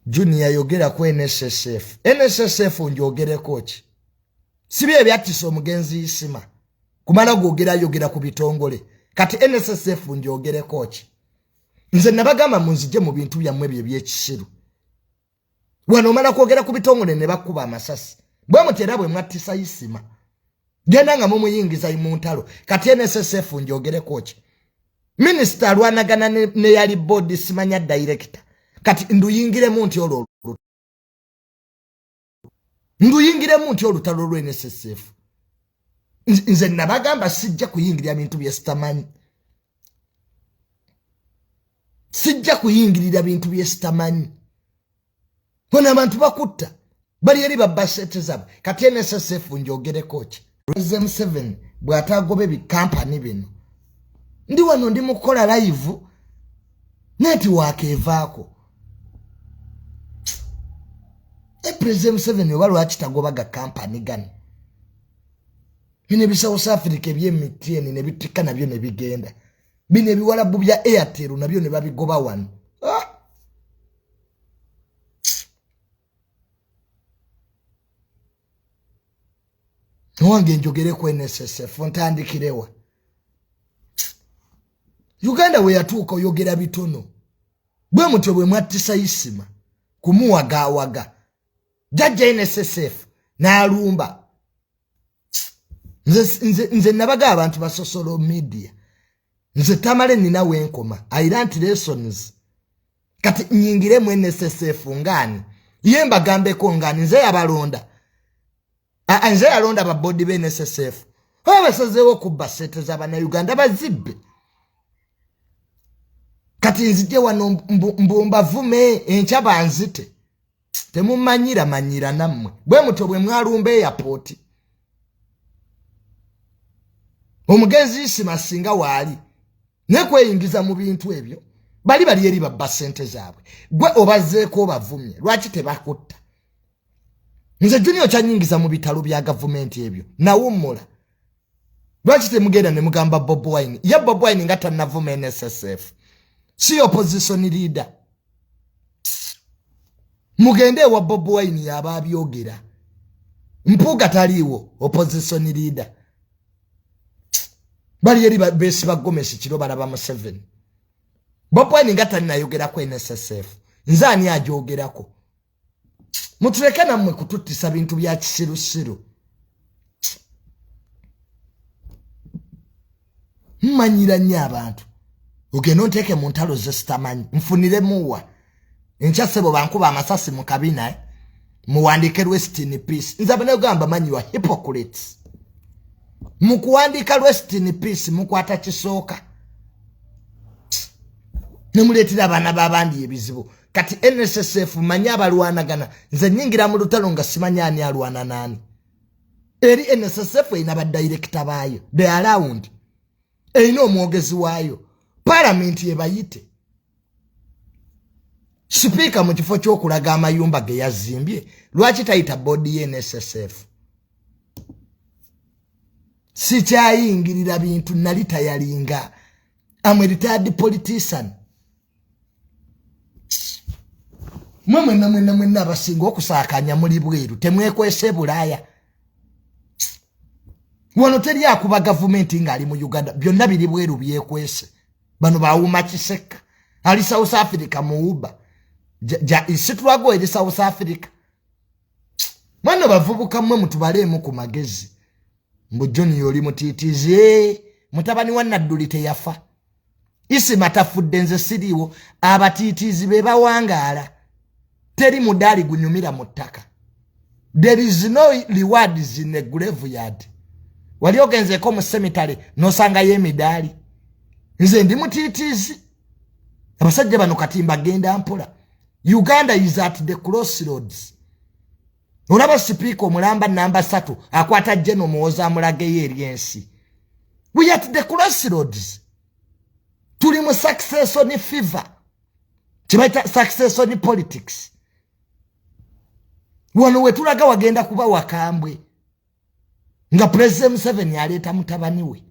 Junior yogera ku NSSF. NSSF njogereko ki? Sibi ebyattisa omugenzi Isima. Kumala gwogera yogera ku bitongole. Kati NSSF njogereko ki? Nze nabagamba munzije mu bintu byammwe ebyo eby'ekisiru. Wano omala kwogera ku bitongole ne bakuba amasasi. Bwe mutyo era bwe mwattisa Isima. Genda nga mumuyingiza mu ntalo. Kati NSSF njogereko ki? Minisita alwanagana ne yali board simanya director. Kati nduyingiremu nti olwo nduyingiremu nti olutalo lwa NSSF. Nze nabagamba sijja kuyingirira bintu bye sitamanyi. Sijja kuyingirira bintu bye sitamanyi. Wano abantu bakutta bali eri babba sente zaabwe. Kati NSSF njogereko ki? President Museveni bw'ataagoba ebikampani bino, ndi wano ndi mu kukola live netiwaaka evaako. President Museveni oba lwaki tagoba ga kampani gano? Bino ebi South Africa eby'MTN ne bitikka nabyo ne bigenda. Bino ebiwalabu bya Airtel nabyo ne babigoba wano. Wange njogere ku NSSF ntandikirewa. Uganda we yatuuka oyogera bitono. Bwe mutyo bwe mwattisa Isima kumuwagaawaga. Jajja NSSF n'alumba. Nze nabaga abantu ba social media. Nze tamale nina wenkoma. I learned lessons. Kati nyingire mu NSSF ngani. Ye mbagambeko ngani nze yabalonda. Nze yalonda ba body be NSSF. Oba basazeewo kubba ssente z'Abannayuganda bazibbe. Kati nzije wano mbumbavume enkya banzite. Temumanyira manyira nammwe. Bwe mutyo bwe mwalumba airport. Omugenzi Isima singa waali ne kweyingiza mu bintu ebyo bali bali eri babba ssente zaabwe. Gwe obazzeeko obavumye lwaki tebakutta? Nze Junior kyanyingiza mu bitalo bya gavumenti ebyo nawummula. Lwaki temugenda ne mugamba Bobi Wine? Ye Bobi Wine nga tannavuma NSSF, si opposition leader. Mugende ewa Bobi Wine yaba abyogera. Mpuuga taliiwo, opposition leader. Bali eri beesiba gomesi kiro balaba Museveni. Bobi Wine nga tannayogerako NSSF, nze ani agyogerako? Mutuleke nammwe kututtisa bintu bya kisirusiru. Mmanyira nnyo abantu. Ogenda onteeke mu ntalo ze sitamanyi, nfuniremuwa. Enkya ssebo bankuba amasasi mu kabina, muwandiike rest in peace. Nze abanayuganda bamanyi wa hypocrites. Mu kuwandiika rest in peace mukwata kisooka. Ne muleetera abaana b'abandi ebizibu. Kati NSSF manyi abalwanagana. Nze nnyingira mu lutalo nga simanyi ani alwana n'ani. Eri NSSF erina ba director baayo, they are around. Erina omwogezi waayo. Palamenti ebayite. Sipiika mu kifo ky'okulaga amayumba ge yazimbye, lwaki tayita boodi ye NSSF? Sikyayingirira bintu nali tayalinga. I'm a retired politician. Mwe mwenna mwenna mwenna abasinga okusaakanya muli bweru, temwekwese Bulaaya. Wano teri akuba gavumenti ng'ali mu Uganda, byonna biri bweru byekwese. Bano bawuma Kiseka, ali South Africa mu Uber. Ja isitwago eri South Africa. Mwana bavubuka mmwe mutubaleemu ku magezi. Mbu John yoli mutiitizi, mutabani wa Nadduli teyafa. Isima tafudde nze siriiwo, abatiitiizi be bawangaala. Teri mudaali gunyumira mu ttaka. There is no rewards in a graveyard. Wali ogenzeeko mu cemetery n'osangayo emidaali. Nze ndi mutiitiizi. Abasajja bano kati mbagenda mpola. Uganda is at the crossroads. Olaba sipiika omulamba namba 3 akwata General Muhoozi amulageyo eri ensi. We are at the crossroads. Tuli mu succession fever. Kibayita succession politics. Wano we tulaga wagenda kuba wakambwe. Nga President Museveni aleeta mutabani we.